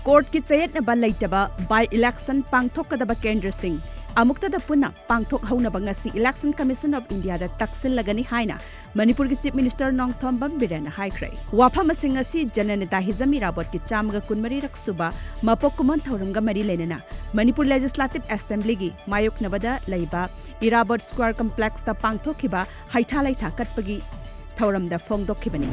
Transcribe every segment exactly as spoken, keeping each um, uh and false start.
ꯀꯣꯔꯠꯀꯤ ꯆꯌꯦꯠꯅꯕ ꯂꯩꯇꯕ by election ꯄꯥꯡꯊꯣꯛꯀꯗꯕ ꯀꯦꯟꯗ꯭ꯔꯁꯤꯡ ꯑꯃꯨꯛꯇꯗ ꯄꯨꯟꯅ ꯄꯥꯡꯊꯣꯛꯍꯧꯅꯕ ꯉꯁꯤ Election Commission of Indiaꯗ ꯇꯛꯁꯤꯜꯂꯒꯅꯤ ꯍꯥꯏꯅ ꯃꯅꯤꯄꯨꯔꯒꯤ Chief Minister ꯅꯣꯡꯊꯣꯝꯕꯝ ꯕꯤꯔꯦꯟꯅ ꯍꯥꯏꯈ꯭ꯔꯦ꯫ ꯋꯥꯐꯝ ꯑꯁꯤꯡ ꯑꯁꯤ ꯖꯅꯅꯦꯇꯥ ꯍꯤꯖꯝ ꯏꯔꯥꯕꯣꯠꯀꯤ ꯆꯥꯝꯃꯒ ꯀꯨꯟꯃꯔꯤ ꯔꯛ ꯁꯨꯕ ꯃꯄꯣꯛ ꯀꯨꯝꯑꯣꯟ ꯊꯧꯔꯝꯒ ꯃꯔꯤ ꯂꯩꯅꯅ ꯃꯅꯤꯄꯨꯔ Legislative Assemblyꯒꯤ ꯃꯥꯌꯣꯛꯅꯕꯗ ꯂꯩꯕ ꯏꯔꯥꯕꯣꯠ Square Complexꯇ ꯄꯥꯡꯊꯣꯛꯈꯤꯕ ꯍꯩꯊꯥ ꯂꯩꯊꯥ ꯀꯠꯄꯒꯤ ꯊꯧꯔꯝꯗ ꯐꯣꯡꯗꯣꯛꯈꯤꯕꯅꯤ꯫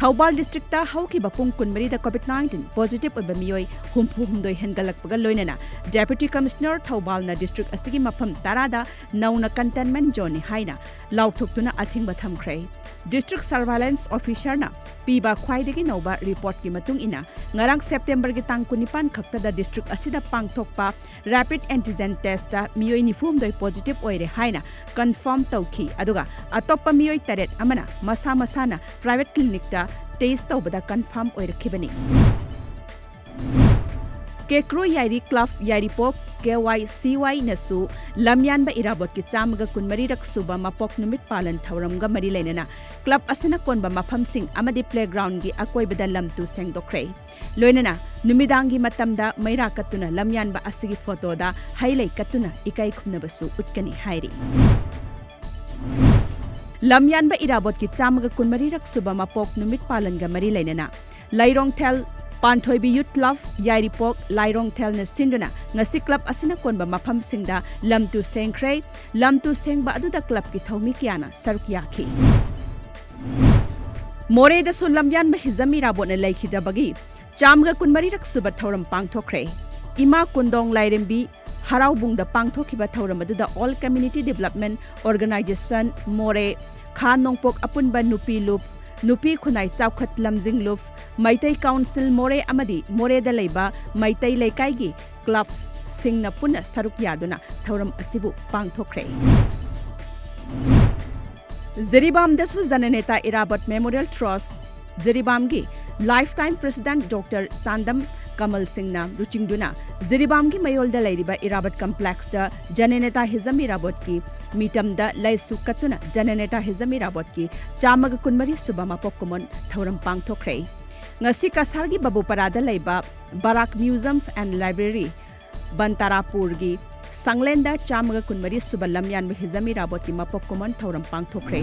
ꯊꯧꯕꯥꯜ districtꯇ ꯍꯧꯈꯤꯕ ꯄꯨꯡ ꯀꯨꯟꯃꯔꯤꯗ COVID nineteen positive ꯑꯣꯏꯕ ꯃꯤꯑꯣꯏ ꯍꯨꯝꯐꯨ ꯍꯨꯝꯗꯣꯏ ꯍꯦꯟꯒꯠꯂꯛꯄꯒ ꯂꯣꯏꯅꯅ Deputy Commissioner ꯊꯧꯕꯥꯜꯅ district ꯑꯁꯤꯒꯤ ꯃꯐꯝ ꯇꯔꯥꯗ ꯅꯧꯅ containment zoneꯅꯤ ꯍꯥꯏꯅ ꯂꯥꯎꯊꯣꯛꯇꯨꯅ ꯑꯊꯤꯡꯕ ꯊꯝꯈ꯭ꯔꯦ꯫ District Surveillance Officerꯅ ꯄꯤꯕ ꯈ꯭ꯋꯥꯏꯗꯒꯤ ꯅꯧꯕ reportꯀꯤ ꯃꯇꯨꯡ ꯏꯟꯅ, ꯉꯔꯥꯡ Septemberꯒꯤ ꯇꯥꯡ ꯀꯨꯟꯅꯤꯄꯥꯟ ꯈꯛꯇꯗ district ꯑꯁꯤꯗ ꯄꯥꯡꯊꯣꯛꯄ rapid antigen testꯇ ꯃꯤꯑꯣꯏ ꯅꯤꯐꯨ ꯍꯨꯝꯗꯣꯏ positive ꯑꯣꯏꯔꯦ ꯍꯥꯏꯅ confirm ꯇꯧꯈꯤ, ꯑꯗꯨꯒ ꯑꯇꯣꯞꯄ ꯃꯤꯑꯣꯏ ꯇꯔꯦꯠ ꯑꯃꯅ ꯃꯁꯥ ꯃꯁꯥꯅ private clinicꯇ test ꯇꯧꯕꯗ confirm ꯑꯣꯏꯔꯛꯈꯤꯕꯅꯤ꯫ ꯀꯦꯀ꯭ꯔꯨ ꯌꯥꯏꯔꯤ club ꯌꯥꯏꯔꯤꯄꯣꯛ KYCYꯅꯁꯨ ꯂꯝꯌꯥꯟꯕ ꯏꯔꯥꯕꯣꯠꯀꯤ ꯆꯥꯝꯃꯒ ꯀꯨꯟꯃꯔꯤ ꯔꯛ ꯁꯨꯕ ꯃꯄꯣꯛ ꯅꯨꯃꯤꯠ ꯄꯥꯂꯟ ꯊꯧꯔꯝꯒ ꯃꯔꯤ ꯂꯩꯅꯅ club ꯑꯁꯤꯅ ꯀꯣꯟꯕ ꯃꯐꯝꯁꯤꯡ ꯑꯃꯗꯤ playgroundꯒꯤ ꯑꯀꯣꯏꯕꯗ ꯂꯝ ꯇꯨ ꯁꯦꯡꯗꯣꯛꯈ꯭ꯔꯦ꯫ ꯂꯣꯏꯅꯅ ꯅꯨꯃꯤꯗꯥꯡꯒꯤ ꯃꯇꯝꯗ ꯃꯩꯔꯥ ꯀꯠꯇꯨꯅ ꯂꯝꯌꯥꯟꯕ ꯑꯁꯤꯒꯤ photoꯗ ꯍꯩ ꯂꯩ ꯀꯠꯇꯨꯅ ꯏꯀꯥꯏ ꯈꯨꯝꯅꯕꯁꯨ ꯎꯠꯀꯅꯤ ꯍꯥꯏꯔꯤ꯫ ꯂꯝꯌꯥꯟꯕ ꯏꯔꯥꯕꯣꯠꯀꯤ ꯆꯥꯝꯃꯒ ꯀꯨꯟꯃꯔꯤ ꯔꯛ ꯁꯨꯕ ꯃꯄꯣꯛ ꯅꯨꯃꯤꯠ ꯄꯥꯂꯟꯒ ꯃꯔꯤ ꯂꯩꯅꯅ ꯂꯥꯏꯔꯣꯡꯊꯦꯜ ꯄꯥꯟꯊꯣꯏꯕꯤ Youth Club ꯌꯥꯏꯔꯤꯄꯣꯛ ꯂꯥꯏꯔꯣꯡꯊꯦꯜꯅ ꯁꯤꯟꯗꯨꯅ ꯉꯁꯤ club ꯑꯁꯤꯅ ꯀꯣꯟꯕ ꯃꯐꯝꯁꯤꯡꯗ ꯂꯝ ꯇꯨ ꯁꯦꯡꯈ꯭ꯔꯦ꯫ ꯂꯝ ꯇꯨ ꯁꯦꯡꯕ ꯑꯗꯨꯗ clubꯀꯤ ꯊꯧꯃꯤ ꯀꯌꯥꯅ ꯁꯔꯨꯛ ꯌꯥꯈꯤ꯫ ꯃꯣꯔꯦꯗꯁꯨ ꯂꯝꯌꯥꯟꯕ ꯍꯤꯖꯝ ꯏꯔꯥꯕꯣꯠꯅ ꯂꯩꯈꯤꯗꯕꯒꯤ ꯆꯥꯝꯃꯒ ꯀꯨꯟꯃꯔꯤ ꯔꯛ ꯁꯨꯕ ꯊꯧꯔꯝ ꯄꯥꯡꯊꯣꯛꯈ꯭ꯔꯦ꯫ ꯏꯃꯥ ꯀꯨꯟꯗꯣꯡ ꯂꯥꯏꯔꯦꯝꯕꯤ ꯍꯔꯥꯎꯕꯨꯡꯗ ꯄꯥꯡꯊꯣꯛꯈꯤꯕ ꯊꯧꯔꯝ ꯑꯗꯨꯗ All Community Development Organisation ꯃꯣꯔꯦ, ꯈꯥ ꯅꯣꯡꯄꯣꯛ ꯑꯄꯨꯟꯕ ꯅꯨꯄꯤ ꯂꯨꯞ, ꯅꯨꯄꯤ ꯈꯨꯟꯅꯥꯏ ꯆꯥꯎꯈꯠ ꯂꯝꯖꯤꯡ ꯂꯨꯞ, ꯃꯩꯇꯩ Council ꯃꯣꯔꯦ ꯑꯃꯗꯤ ꯃꯣꯔꯦꯗ ꯂꯩꯕ ꯃꯩꯇꯩ ꯂꯩꯀꯥꯏꯒꯤ clubꯁꯤꯡꯅ ꯄꯨꯟꯅ ꯁꯔꯨꯛ ꯌꯥꯗꯨꯅ ꯊꯧꯔꯝ ꯑꯁꯤꯕꯨ ꯄꯥꯡꯊꯣꯛꯈ꯭ꯔꯦ꯫ ꯖꯤꯔꯤꯕꯥꯝꯗꯁꯨ ꯖꯅꯅꯦꯇꯥ ꯏꯔꯥꯕꯠ Memorial Trust, ꯖꯤꯔꯤꯕꯥꯝꯒꯤ lifetime president Doctor Chandam ꯀꯃꯜ ꯁꯤꯡꯅ ꯂꯨꯆꯤꯡꯗꯨꯅ ꯖꯤꯔꯤꯕꯥꯝꯒꯤ ꯃꯌꯣꯜꯗ ꯂꯩꯔꯤꯕ ꯏꯔꯥꯕꯠ complexꯇ ꯖꯅꯅꯦꯇꯥ ꯍꯤꯖꯝ ꯏꯔꯥꯕꯣꯠꯀꯤ ꯃꯤꯇꯝꯗ ꯂꯩꯁꯨ ꯀꯠꯇꯨꯅ ꯖꯅꯅꯦꯇꯥ ꯍꯤꯖꯝ ꯏꯔꯥꯕꯣꯠꯀꯤ ꯆꯥꯝꯃꯒ ꯀꯨꯟꯃꯔꯤ ꯁꯨꯕ ꯃꯄꯣꯛ ꯀꯨꯝꯑꯣꯟ ꯊꯧꯔꯝ ꯄꯥꯡꯊꯣꯛꯈ꯭ꯔꯦ꯫ ꯉꯁꯤ ꯀꯁꯥꯔꯒꯤ ꯕꯕꯨꯄꯔꯥꯗ ꯂꯩꯕ ꯕꯔꯥꯛ Museum and Library, ꯕꯟꯇꯥꯔꯥꯄꯨꯔꯒꯤ ꯁꯪꯂꯦꯟꯗ ꯆꯥꯝꯃꯒ ꯀꯨꯟꯃꯔꯤ ꯁꯨꯕ ꯂꯝꯌꯥꯟꯕ ꯍꯤꯖꯃꯤ ꯔꯥꯕꯣꯠꯀꯤ ꯃꯄꯣꯛ ꯀꯨꯝꯑꯣꯟ ꯊꯧꯔꯝ ꯄꯥꯡꯊꯣꯛꯈ꯭ꯔꯦ꯫